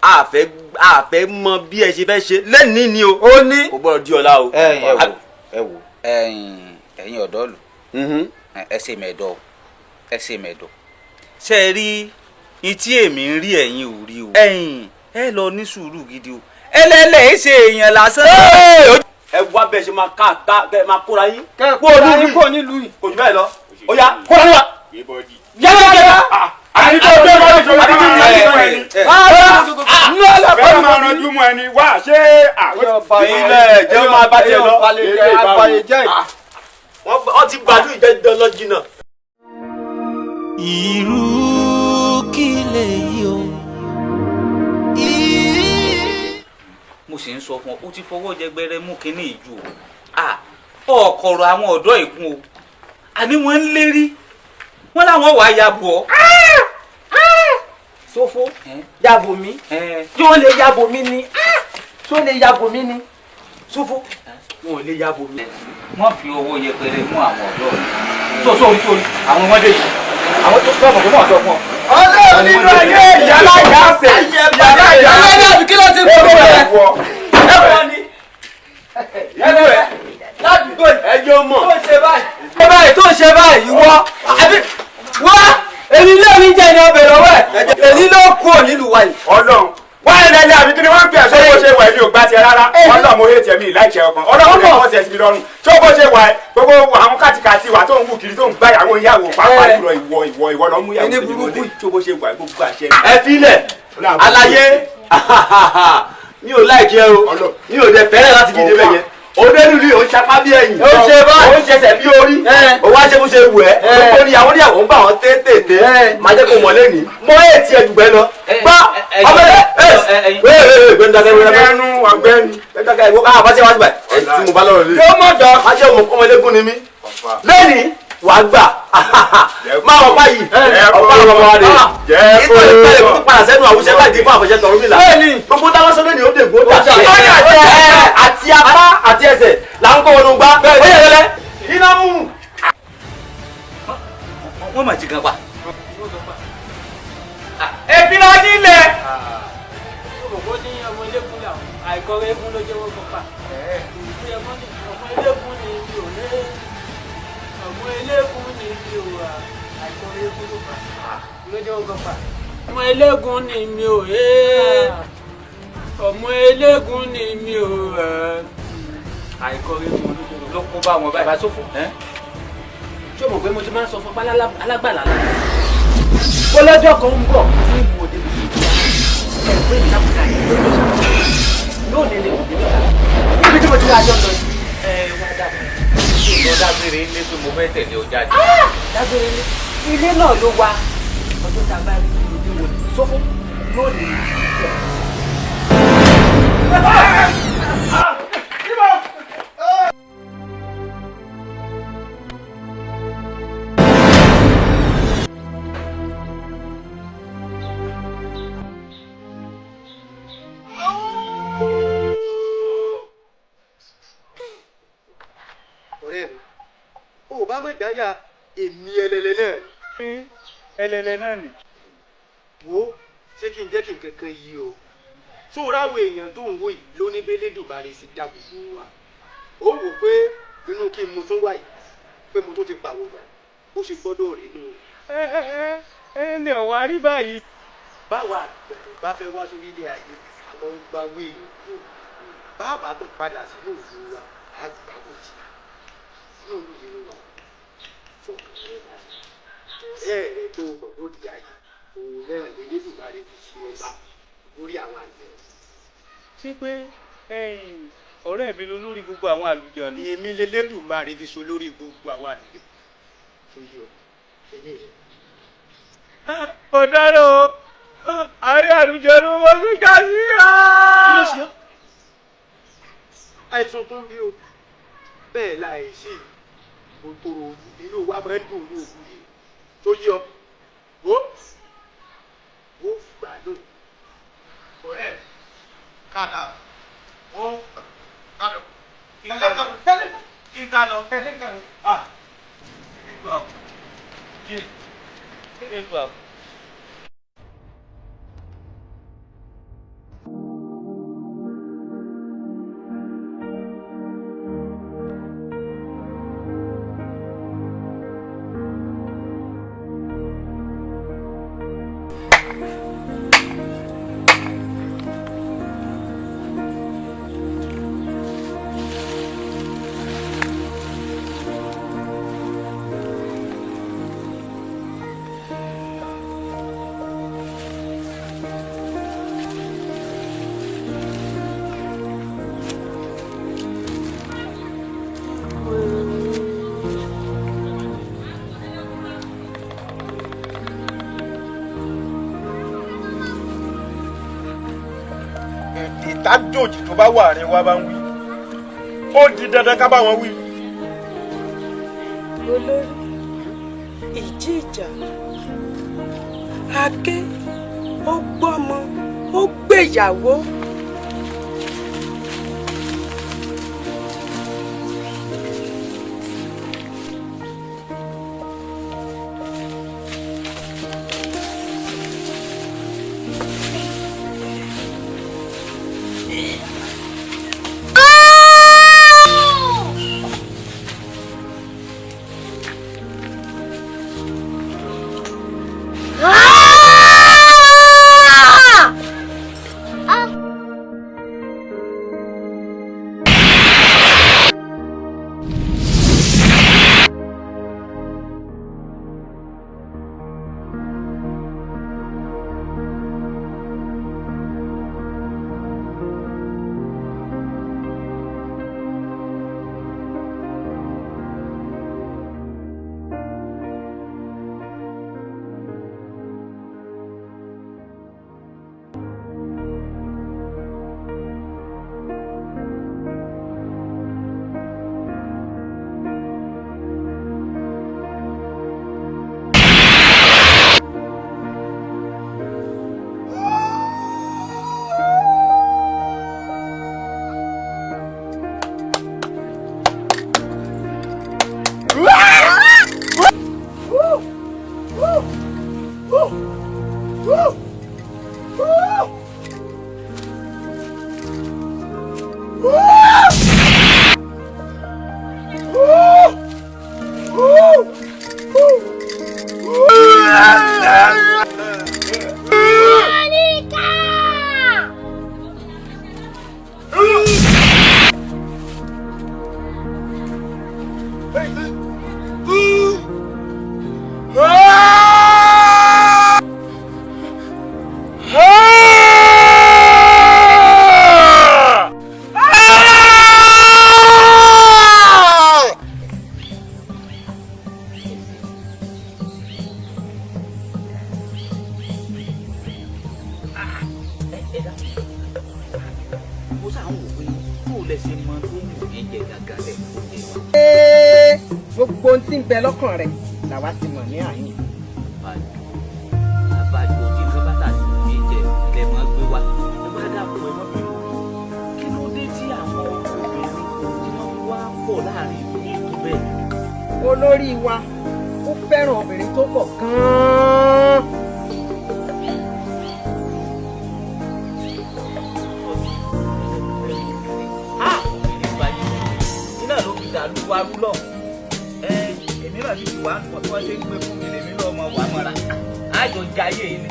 àfẹ́ mọ bí ẹ ṣe fẹ́ ṣe lẹ́nìí ni o ó ní kò gbọ́dọ̀ di ọ̀la o. Ẹ wò ẹ̀yin ọ̀dọ́ lù ẹ ṣe mẹ́dọ̀ ẹ ṣe mẹ́dọ̀ ṣe é rí etí èmi ń rí ẹ̀yin ò rí o ẹ̀yin ẹ lọ ní sùúrù gidi o ẹlẹ́lẹ̀ ẹ ṣe èèyàn lásán. Ẹ wá bẹ́ẹ̀ ṣe máa ká ká máa kóra yín. Kó yín kó nílùú yìí. Kò jù bẹ́ẹ̀ lọ. Ó yá kóra yín wá. Yálà yálà. Àyíkó tó bá ti sọ̀rọ̀ bẹ́ẹ̀ máa ranjú mọ́ ẹni wá ṣé ilẹ̀ jẹ́ máa bá tiẹ̀ lọ. Wọ́n ti gbàdúrà ìjẹ́jọ́ lọ jìnnà. Irú kí lèyí o. Mo sì ń sọ fún ọ ó ti fọwọ́ jẹgbẹrẹ mú kínní ìjù o ọkọ̀rọ̀ àwọn ọ̀dọ́ ìkún o àní wọ́n ń lérí wọ́n láwọn wàá ya bò ọ́. Sófò yàbò mí tí wọ́n lè yàbò mí ni tí wọ́n lè yàbò mí ni Sófò wọn ò lè yàbò mí. Wọ́n fi owó yẹpẹrẹ mú àwọn ọ̀dọ́ rẹ̀ tó sórí sórí àwọn ọmọdé yìí àwọn tó sọ̀rọ̀ fún ọ̀dọ́ fún ọ. Ọlọ́run nínú ayé ìyálà ìyá àṣẹ ìyálà ìyá àṣẹ àbí kí ló ti kú rẹ. Ẹ wọ ni ẹlẹ́rẹ́ ládùúgbò ẹjọ́ mọ̀ tó ṣe báyìí tó ṣe báyìí ìwọ àbí wá èmi lé mi jẹ́ ní ọbẹ̀ lọ́wọ́ ẹ̀ èmi ló kú ò nílùú wa yìí. Ọlọ́run wá Ẹlẹ́lẹ́ àbí kí ni wọ́n ń pè ẹ́? Ṣé bó ṣe wà èmi ò gbá tiẹ̀ rárá. Ọlọ́run mo hate ẹ̀mí láìṣẹ́ ọkàn. Ọlọ́run lè fọ́ sí ẹ̀sìn mi lọ́rùn. Ṣé bó ṣe wà ẹ́ gbogbo àwọn kàtìkàtì wà tó ń wù kiri tó ń gbá ìyàwó ìyàwó pàápàá jùlọ ìwọ ìwọ ìwọ lọ mú ìyàwó tèmi lọlé. Ṣé bó ṣe wà ẹ́ gbogbo àṣẹ. Ẹ filẹ̀ alaye, mi ò láìkí ẹ o, mi ò dẹ̀ fẹ́rẹ̀ láti fi débẹ̀ yẹn. Onírúurú yìí ó ń sapá bí ẹ̀yìn, ó ń ṣe báyìí, ó ń ṣẹṣẹ̀ bí orí, ó wá ṣe bó ṣe wù ẹ́. Gbogbo níyàwó níyàwó ń bá wọn tètè máa jẹ́ kó mọ̀ lẹ́nìí mọ́ ètí ẹ̀dùgbẹ́ lọ. Gbọ́ ọmọ ẹ ẹ ẹ gbẹ́ndàkẹ́ ọ̀gbẹ́ni gbẹ́ndàkẹ́ ìwọ ká àbáṣe wá síbẹ̀ ẹ tí mo bá lọ́rọ̀ lé. Má jẹ́ ọmọ ẹlẹ́gùn ni mí lẹ́nìí wàá gbà máa ọ̀pá yìí ọ̀pá lọ́mọ wa rè é ìtọ́ ìpẹ́lẹ̀ kó padà sẹ́nu àwùjẹ bá di fún àfọ̀ṣẹ tọ̀rọ̀ mi là gbogbo táwọn sọ lónìí ó dè gbó dà àti apá àti ẹsẹ̀ là ń kó wọnú gbá ó yẹ lẹ́lẹ́ iná mú. Wọ́n mà jí gan pa. Ẹ fi ra nílẹ̀. Ó ní ọmọ elékun làwọn àìkọ́rẹ́ eégún ló jẹ́ wọ́n kan pa. Ọmọ elékun ni mi ò lé, ọmọ eléégún ni mi ò àìkọ́rẹ́ eégún ló fà ló jẹ́ wọ́n kan pa. Ọmọ eléégún ni mi ò ọmọ eléégún ni mi ò àìkọ́rẹ́ eégún ló jẹ́ wọ́n ló kó bá wọn báyìí. Bàbá Sófò, ṣé o mọ̀ pé mo ti máa ń sọ fún alágbàlá la bọ́lọ́jọ́ kan ń bọ̀ tí mo dé bí ẹ̀ pé ìdákùnrin àti ìgbẹ́ ló ṣàkóso yóò lè lè òbí lọ́la níbi tí mo ti wá jọ lọ ẹ wá dàbí lọ dágbére ilé pé mo fẹ́ tẹ̀lé ọ jáde. Dágbére ilé ilé náà ló wá ọjọ́ tá a bá rí ojú wo Sófò yóò lè rí. Ọ̀rẹ́ mi, ó bá mọ̀ dáyà èmi ẹlẹ́lẹ́ náà. Ẹlẹ́lẹ́ náà ni. Wo ṣé kí n jẹ́ kí n kankan yí o? Tó ráwọ̀ èèyàn tó ń wò yìí ló ní bẹ́lẹ́ dùbàrẹ̀ sí dá gbogbo wa. Ó wò pé inú kí n mu tún wà yìí pé mo tó ti pàwọ̀ gbà ó sì gbọ́dọ̀ rí inú. Ẹ ẹ ní ọ̀wá rí báyìí. Báwa àgbẹ̀ bá fẹ́ wá sórí ilé ayé àwọn gbàwé bàbá tó padà sínú ìlú wa á gbà wọ́n jì sínú ìlú wa fún ẹ ẹ tó lórí ayé òun náà lè lébùbárẹ̀ fi ṣe ọba lórí àwọn àgbẹ̀. Ṣé pé ọ̀rẹ́ mi ló lórí gbogbo àwọn àlùjọ ni. Èmi lè lébùbárẹ̀ fi so lórí gbogbo àwọn àlùjọ. Ọ̀daràn o, àárẹ̀ àlùjọ ló wọ́n fi já sí. Kí ló ṣe ọ́? Àìsàn tó ń bí o bẹ́ẹ̀ láìsí òtòrò inú wa máa ń dùn ní òkú yìí tó yọ wo wo gbádùn. Ọ̀rẹ́ kàdà wo kàdà Kí ká lọ. Ah. Kí. Ìtàjòjì tó bá wà ní wa bá ń wí ó di dandan ká bá wọn wí. Olórí ìjì ìjà Aké ó gbọ́mọ ó gbéyàwó. Gbogbo ohun tí ń bẹ lọ́kàn rẹ̀ làwa ti mọ̀ ní àyín. Àbájọ tí nǹkan bá tàbí ní jẹ ilẹ̀ máa gbé wá. Ẹ má dàpọ̀ ẹ má bínú. Kí ló dé tí àwọn obìnrin tí wọ́n wá pọ̀ láàrin ìlú ní ìlú bẹ́ẹ̀? Olórí wa ó fẹ́ràn obìnrin tó pọ̀ gan-an. Iná ló fi dàlú wa rú lọ. Èmi náà sì ti wà nǹkan tí wọ́n ṣe ń gbé fún mi lèmi náà mọ̀ wà mọ́ra. Àjọ jayé yìí ni.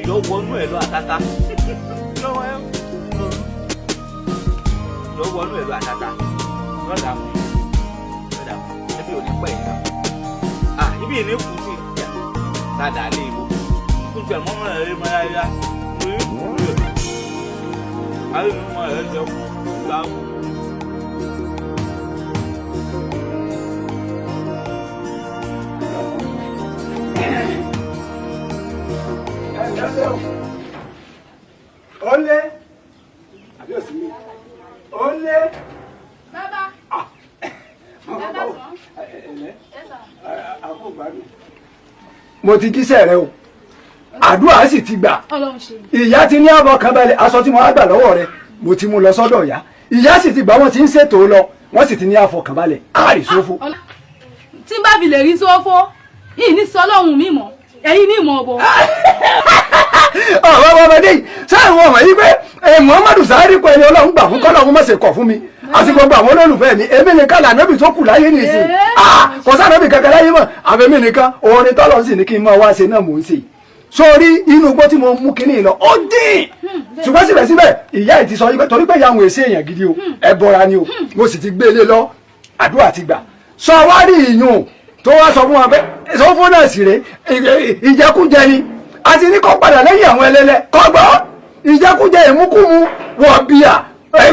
Yọ wọnú ẹ lọ àtàtà. Yọ wọnú ẹ lọ àtàtà. Lọ́dà mú. Lọ́dà mú. Ẹbí ò ní pẹ́ yìí náà. À ibi ìní kù sí. Dada lé ìbò. Kújẹ mọ́mọ́ rẹ̀ rí mọ́ra yá. Mo rí kú rẹ̀. Ayé mi mọ́ ẹ̀ jẹ́ kú. Láwù. Olé àbí òsì mi olé. Bàbá. Bàbá sàn. Àkó gbádùn. Mo ti jíṣẹ́ rẹ o, àdúrà sì ti gbà. Ọlọ́run ṣe. Ìyá ti ní àbọ̀ kan balẹ̀, aṣọ tí mo wá gbà lọ́wọ́ rẹ mo ti mú lọ sọ́dọ̀ ìyá. Ìyá sì ti gbà, wọ́n ti ń ṣètò lọ, wọ́n sì ti ní àfọkànbalẹ̀ àárí sófo. Tí n bá fi lè rí sófo, yìí ní sọlọ́run mi mọ̀, ẹ̀yin ní ìmọ̀ ọ̀bọ. Ọ̀rọ̀ ọmọdé yìí sáà wọ́n mọ̀ yí pé Muhammadu sáré kọ ẹni Ọlọ́run gbà fún kọ́lọ́run má ṣe kọ̀ fún mi àti gbogbo àwọn olólùfẹ́ mi. Èmi nìkan lànàbì tó kù láyé nìsín, kò sànàbì kankan láyé mọ́ àfẹ́mi nìkan. Orin tọ́lọ́ sì ní kí n máa wá ṣe náà mò ń ṣe. Sórí inú igbó tí mo mú kinní lọ ó dín, ṣùgbọ́n síbẹ̀síbẹ̀ ìyá ẹ̀ ti sọ yí torí pé ìyá àwọn èsì èèyàn gidi o, ẹ bọra ni o, mo sì ti gbé ilé lọ, àdúrà ti gbà. Sọ wá rí ìyún tó wá sọ fún wa pé sọ fún náà sì rè ìjẹkújẹ ni àti ní kọ́ padà lẹ́yìn àwọn ẹlẹ́lẹ́ kọ́gbọ́ ìjẹkújẹ ìmúkúmu wọ̀bìà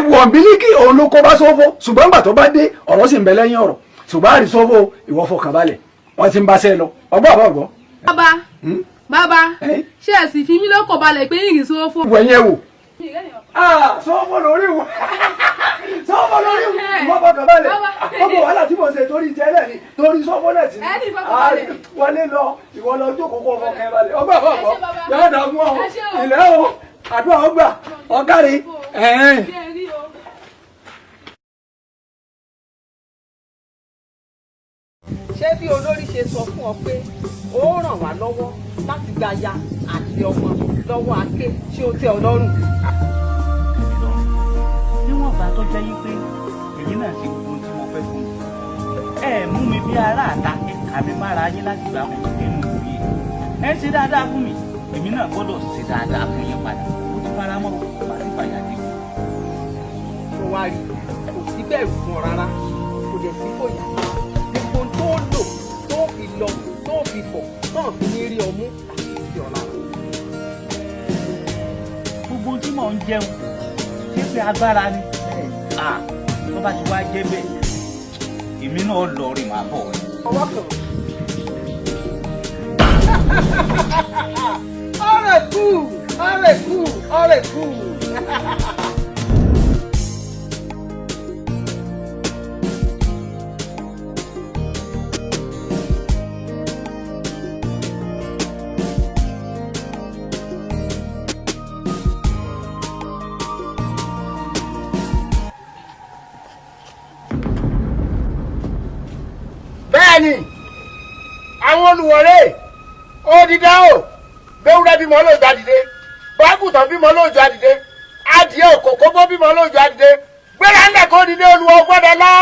wọ̀nbílíkì òun ló kó bá sófo. Ṣùgbọ́n ìgbà tó bá dé ọ̀rọ̀ sì ń bẹ lẹ́yìn ọ̀rọ̀, ṣùgbọ́n àrí sófo ìwọ fọkàn balẹ̀, wọ́n ti ń bá sẹ́ lọ. Ọgbọ́n àbọ̀ ọ̀gbọ́n. Bàbá bàbá ṣé ẹ sì fi mí lọ́kàn balẹ̀ pé ìrìn sófo. Wẹ̀yìn ẹ wò. Sófo lórí wò, sófo lórí wò, ìwọ fọkàn balẹ̀. Gbogbo wàhálà tí mo ṣe torí tẹ́lẹ̀ ni torí sófo náà sí ni wọlé lọ, ìwọ lọ jókòó kó fọkàn balẹ̀. Ọgbọ́n àbọ̀ ọ̀gbọ́n yóò dà mú ọ ilẹ̀ o, àdúrà ọgbà ọ̀gáre. Ṣé bí olórí ṣe sọ fún ọ pé ó ràn wá lọ́wọ́ láti gba aya àti ọmọ lọ́wọ́ Aké, ṣé ó tẹ́ ọ lọ́rùn? Níwọ̀n bá tó jẹ́ yí pé èyí náà ṣe gbogbo tí mo fẹ́ fún un. Ẹ mú mi bí ará àta, ẹ kà mí mára yín láti gbà mí nínú ìlú yìí. Ẹ ṣe dáadáa fún mi, èmi náà gbọ́dọ̀ ṣe dáadáa fún yín padà. Ó ti fara mọ́ màá sì fàyà dé. Tó wá rí, kò sí bẹ̀rù fún ọ rárá, kò dẹ̀ sí fòyà. Gbogbo tó lò tó fi lọ tó fi bọ̀ tó fi ní rí ọmú àti sí ọ lára. Gbogbo tí mò ń jẹun ṣé pé agbára ni? Tó bá ti wá jẹ́ bẹ́ẹ̀, èmi náà lọ rìn máa bọ̀ ẹ́. Ọwọ́ kan. Ọ̀rẹ́ kù, ọ̀rẹ́ kù, ọ̀rẹ́ kù. Bẹ́ẹ̀ ni àwọn olùwọ̀rẹ́ ó dídá o, bẹ́wúrẹ́ bímọ lóòjọ́ àdìde, bágùtàn bímọ lóòjọ́ àdìde, adìẹ òkòkò bó bímọ lóòjọ́ àdìde, gbéra ńlẹ̀ kó dìde, olùwọ̀ gbọ́dọ̀ lọ.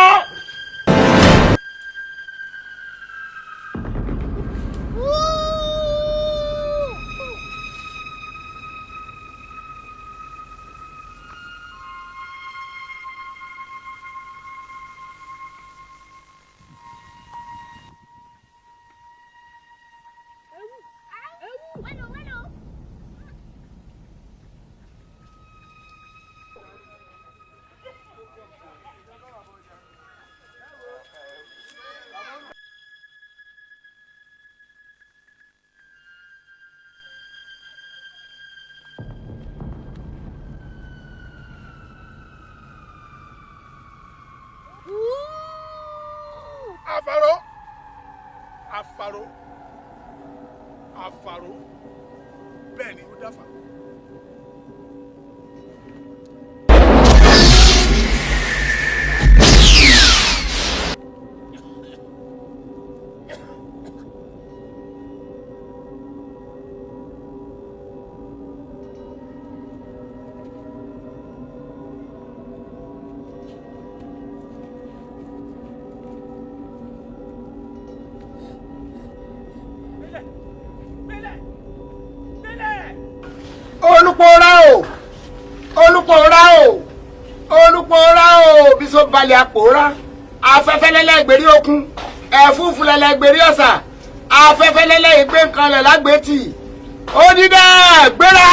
Àfàró, àfàró, àfàró, bẹ́ẹ̀ ni ó dáfàró. Olùpọ̀ra o, olùpọ̀ra o, olùpọ̀ra o, bísọ̀ balẹ̀ àpòrá, afẹ́fẹ́ lẹ́lẹ́ ìgbèrí òkun, ẹ̀fúùfù lẹ́lẹ́ ìgbèrí ọ̀sà, afẹ́fẹ́ lẹ́lẹ́ ìgbé nǹkan lẹ̀ lágbèétì, ó dídá gbéra.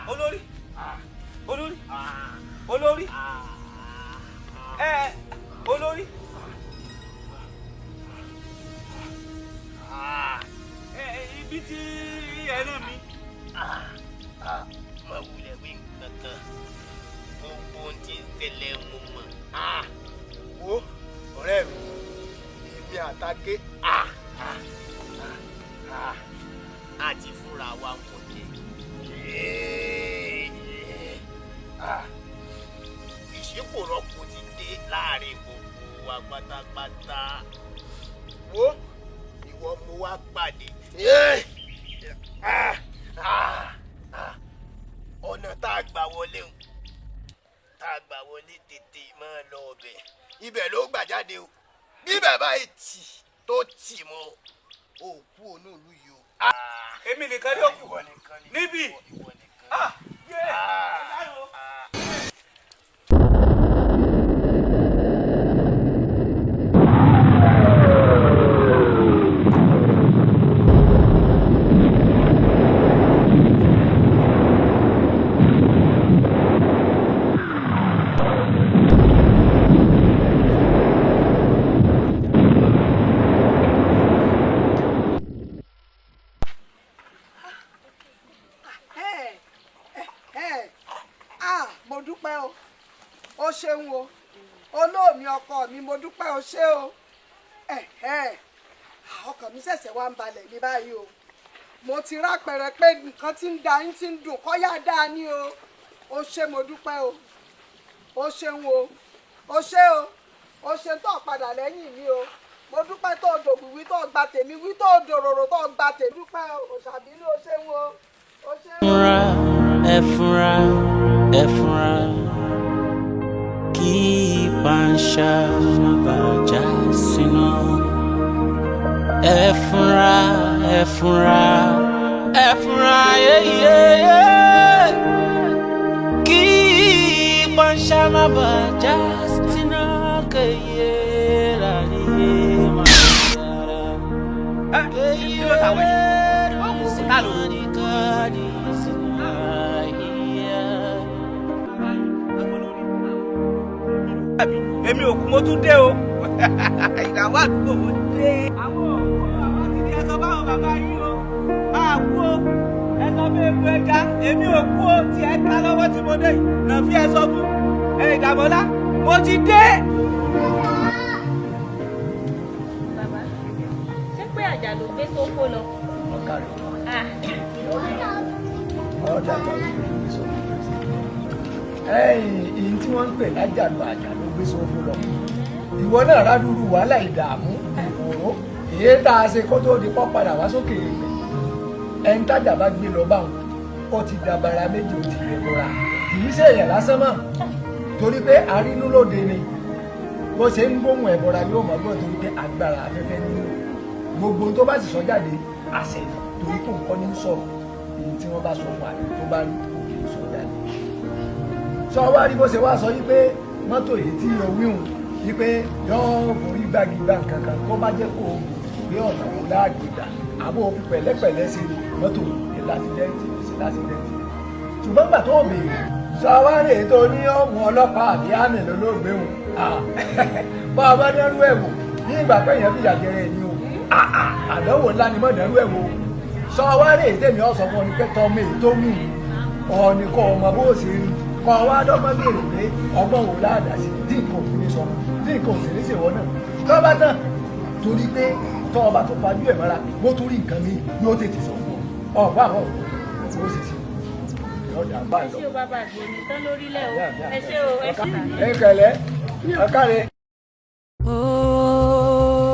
Olórí, olórí, olórí, ẹ olórí. Ẹ ibi tí ẹ rán mi. Má wulẹ̀ wí nǹkan kan, gbogbo ohun tí ń ṣẹlẹ̀ mo mọ̀. Wo ọ̀rẹ́ mi, èmi àtàké àti fúnra wa wọ̀ jẹ́. Ìṣípòrọ́pò ti dé láàrin gbogbo wa pátápátá. Wo ìwọ mo wá pàdé. Ọ̀nà tá a gbà wọlé o, tá a gbà wọlé tètè máa lọ ọbẹ̀, ibẹ̀ ló gbà jáde o. Bí bàbá yìí tì tó tì mọ́ òkú onúùlú yìí o. Èmi nìkan ló kù níbí. Ṣeun o, olóòmí ọkọ mi, mo dúpẹ́ o, ṣé o. Ọkàn mi ṣẹ̀ṣẹ̀ wá ń balẹ̀ ní báyìí o. Mo ti rápẹrẹ pé nǹkan tí ń da yín ti ń dùn kọ́yà dáa ní o. O ṣé, mo dúpẹ́ o, o ṣeun o, o ṣé o, o ṣe tó padà lẹ́yìn mi o. Mo dúpẹ́ tó dògbì wí tó gba tèmi wí tó dòròrò tó gba tèmi. Dúpẹ́ o, òṣàbínú, o ṣeun o, o ṣeun o. Ẹ fúnra, ẹ fúnra, kí panṣá má bàjá síná. Ẹ fúnra, ẹ fúnra, ẹ fúnra, yéyé. Kí panṣá má bàjá síná kéye láyé má yára. Kí ló sàwọn yìí? Ta ló? Èmi ò kú, mo tún dé o. Ìyàwó àdúgbò mo dé. Àwọn òkú àwọn ti di ẹsọ báwọn bàbá yín o. Máa kú o. Ẹsọ fún epo ẹja. Èmi ò kú o. Tí ẹ ta lọ́wọ́ tí mo dé yìí. Nà fi ẹsọ fún. Ẹ Ìdàmọ́lá, mo ti dé. Bàbá, ṣé pé àjà ló gbé sófó lọ? Ọ̀kàrẹ̀. Ọ̀dà bàbá mi sọ. Ẹ̀yìn ìyìn tí wọ́n ń pè lájàlú àjàlú gbé sófo lọ. Ìwọ náà rádúrú wàhálà ìdààmú ìfòòró èyí tá a ṣe kó tó di pọ́ padà wá sókè èèpẹ̀. Ẹni tájà bá gbé lọ báwọn, ó ti dabara méjì, ó ti lè kóra. Kì í ṣe èèyàn lásán mọ́, torí pé arínúlóde ni. Bó ṣe ń gbóhùn ẹ̀bọra yóò mọ̀ gbọ́n, torí pé agbára afẹ́fẹ́ nínú. Gbogbo tó bá sì sọ jáde àṣẹ, torí kò ń kọ́ ní sọ̀rọ̀. Èyí tí wọ́n bá sọ fún àbí tó bá rí òkè sọ jáde. Sọ wá rí bó ṣe wá sọ yí pé mọ́tò èyí tí o wíhùn yí pé yọ́ọ́ borí gbàgìgbà kankan tó bá jẹ́ kó o gbé ọ̀nà wo láàgbègbà àbó fi pẹ̀lẹ́pẹ̀lẹ́ ṣe ni mọ́tò ní lásìdẹ́ǹtì sí lásìdẹ́ǹtì. Ṣùgbọ́n gbà tó béèrè sọ wá rí èyí tó ní ọ̀mù ọlọ́pàá àbí àmì lólóògbé hùn bá a bá dẹ́rú ẹ̀ wò ní ìgbà pé èèyàn fìyà jẹrẹ ẹ̀ ní o. Àdánwò ńlá ni mọ̀ dẹ́rú ẹ̀ wò. Sọ wá rí èyí tèmi ọ̀sán fún ọ ní pé tọ́mọ èyí tó mú ọ ní kọ́ ọmọ bó ṣe rí kọ́ wá dọ́gbọ́n béèrè pé ọgbọ́n wò láàdá sí tí nǹkan òfin ní sọmọ tí nǹkan òsì ní ṣèwọ́ náà tọ́ bá tán, torí pé tọ́ ọba tó fajú ẹ̀ mọ́ra bó tún rí nǹkan mi yóò tètè sọ fún ọ ọ̀gbọ́n àwọn ọ̀gbọ́n ó sì ti ọ̀dà bá Ẹ lọ. ṣé o bàbá, àgbò ní tán lórílẹ̀ o. Ẹ ṣé o, ẹ ṣé. Ẹ kẹlẹ ọkàrẹ.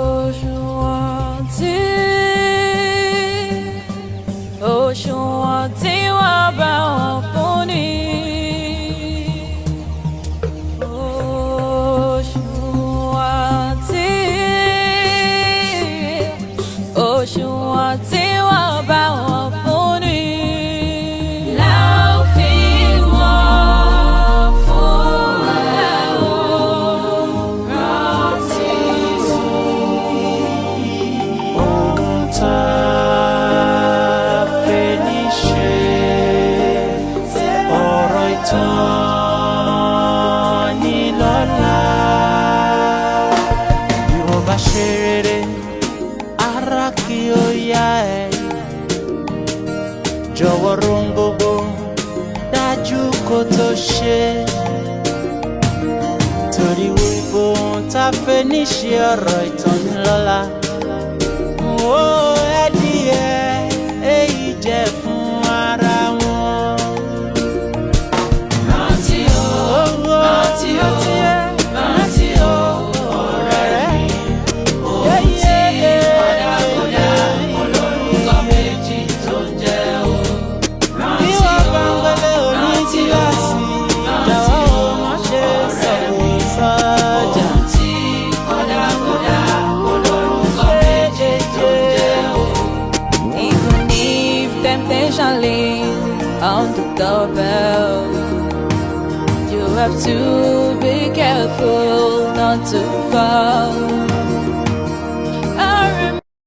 Òṣùwọ̀n tí òṣùwọ̀n tí wọ́n bá wọn fún ni. Òṣùwọ̀n tí òṣùwọ̀n tí wọ́n bá wọn fún ni. La ó fi wọ́n fún ẹ o, rántí Ohun tá a fẹ́ ní ṣe. ṣe, torí wípé ohun tá a fẹ́ níṣe ọ̀rọ̀ ìtàn ní lọ́la. Ó ẹdíyẹ èyí jẹ́ fún ara wọn. Rántí o, rántí o, rántí o, ọ̀rẹ́ mi. Ohun tí padà kódà olórúkọ méjì tó ń jẹ́ o. Rántí o, rántí o, rántí o, ọ̀rẹ́ mi. Ohun tí padà kódà olórúkọ méjì tó ń jẹ́ o. Even if temptation leans on the doorbell, you have to be careful not to fall. I